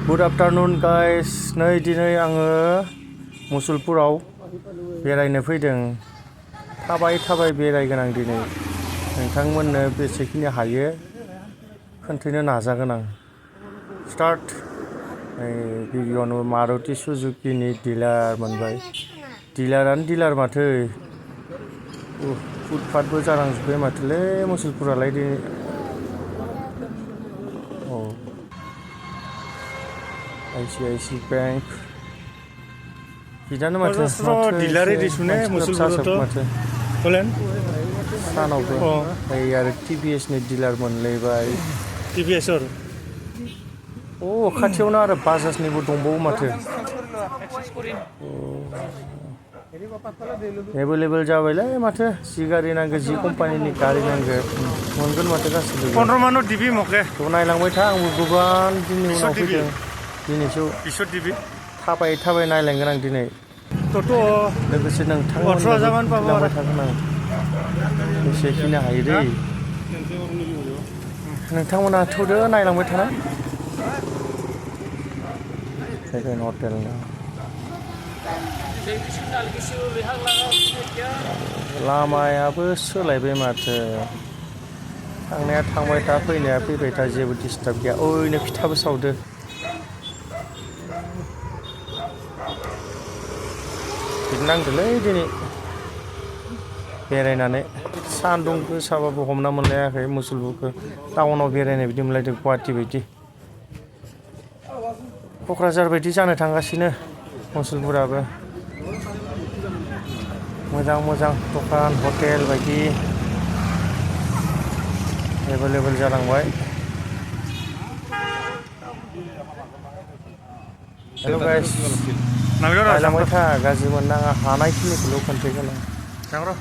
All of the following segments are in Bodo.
गुड आफ्टारनुन गाइस नै दिनै आङो मुसलपुराव बेरायनो फैदों थाबाय बेरायगोन आं दिनै नोंथांमोननो बेसेखिनि हायो खोन्थानो नाजागोन आं स्टार्ट गिबियावनो मारुति सुजुकिनि डिलार मोनबाय डिलारानो डिलार माथो फुटपाथबो जालांजोब्बाय माथोलै मुसलपुरालाय दिनै ICIC बैंक बिदानो माथो डिलारे दिसुने मुसलपुरावथ' माथो बोलेन सानावबो ओइ आरो TVS नि डिलार मोनलायबाय TVS और खाथियावनो आरो बाजाजनिबो दंबावो माथो एभेलेबल जाबायलै माथो जि गारि नांगौ जि कम्पानिनि गारि नांगौ मोनगोन माथो गासिबो 15 मानो डिबि मके थ' नायलांबाय था आंबो गोबां दिननि उनाव फैदों दिनैसो थाबाय नायलांगोन आं दिनै लोगोसे नोंथांमोननोबो खिन्थालांबाय थागोन आं बेसेखिनि हायो दै नोंथांमोना थौदो नायलांबाय थाना सेकेन्ड हटेल लामायाबो सोलायबाय माथो थांनाया थांबाय था फैनाया फैबाय था जेबो डिस्टार्ब गैया ओरैनो फिथाबो सावदो बिदि नांदोलै दिनै बेरायनानै सान्दुं गोसाबाबो हमना मोनलायाखै मुसलपुरखौ टाउनाव बेरायनाय बायदि मोनलायदों गुवाहाटि बायदि क'क्राझार बायदि जानो थांगासिनो मुसलपुराबो मोजां दखान हटेल बायदि एभेलेबल जालांबाय हेल' गाइस नायलांबाय था गाज्रि मोननाङा हानायखिनिखौल' खोन्थागोन आं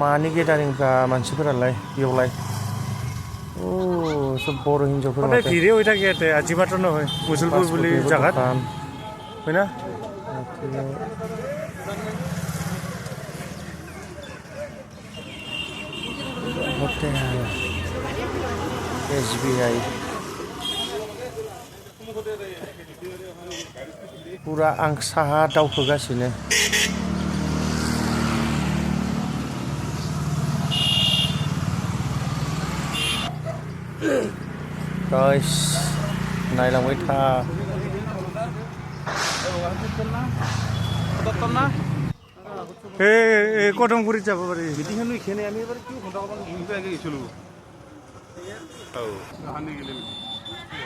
मानि गेदारिंफ्रा मानसिफोरालाय बेयावलाय सब बर' हिन्जावफोर माथो ভিড়ে হৈ থাকে ইয়াতে আজি মাত্ৰ নহয় মুছলপুৰ বুলি জাগাত হয় না हटेल SBI पुरा आं साहा दावखोगासिनो गाइस नायलांबाय था কদমগুৰিত যাব পাৰি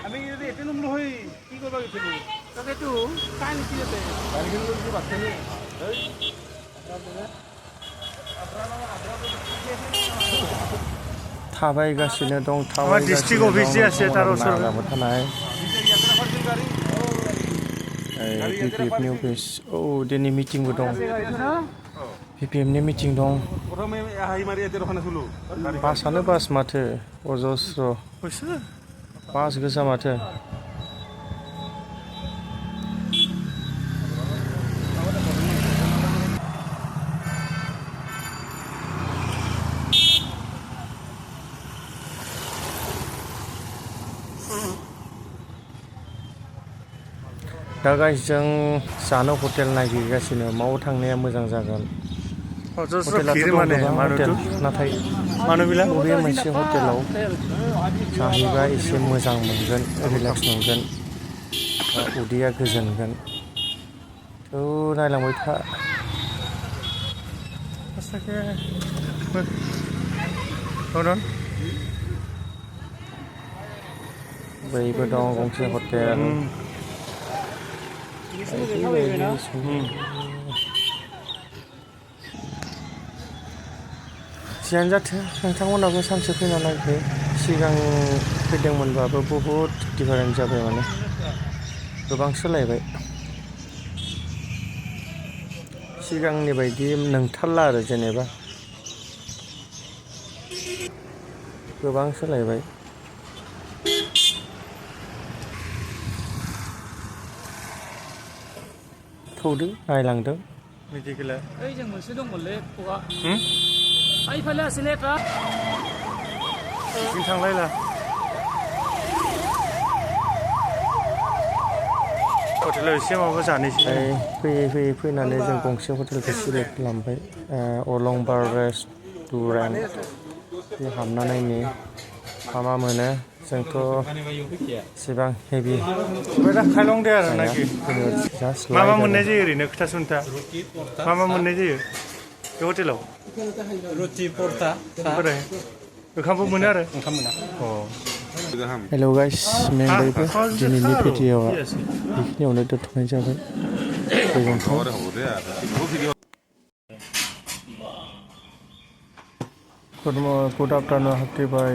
আমি এতে নহয় কি কৰিব গৈছিলো তাকেতো কাই নিছিলে थाबायगासिनो दं डिस्ट्रिक्ट अफिसि আছে তাৰ ওচৰত थानाय BPF नि अफिस दिनै मिटिंबो दं BPF नि मिटिं दं बासानो बास माथो अजस्र बास गोजा माथो दा गाइस जों जानो हटेल नागिरगासिनो माव थांनाया मोजां जागोन हटेलाथ' हटेल नाथाय बबे मोनसे हटेलाव जाहैबा एसे मोजां मोनगोन रिलेक्स मोनगोन उदैया गोजोनगोन थ' नायलांबाय था बैबो दं गंसे हटेल जियानो जाथों नोंथांमोनाबो सानसे फैना नायफै सिगां फैदोंमोनबाबो बहुद डिफारेन्ट जाबाय माने गोबां सोलायबाय सिगांनि बायदि नंथारला आरो जेनेबा गोबां सोलायबाय थौदो नायलांदों मेडिकेला ओइ जों मोनसे दंमोनलै फुआ ओइ फाले आसिले ता जों थांलायला हटेलाव एसे माबा जानोसै फैयै फैनानै जों गंसे हटेलखौ सिलेक्ट खालामबाय अलंबार रेस्टुरेन्ट बे हाबना नायनि मा मोनो जोंथ' एसेबां हेभि ओमफ्राय दा खायलं दे आरो नाखि जास्ट मा लाइट मोननाय जायो ओरैनो खोथा सुनथा मा मोननाय जायो बे हटेलाव रुटि परथा बोरै ओंखामबो मोनो आरो ओंखाम मोना हेलौ गाइस मेंबायबो दिनैनि भिडिअ'आ बेखिनियावनो दोनथ'नाय जाबाय गोजोन्थों गुड आफ्टारनुन हाबथेबाय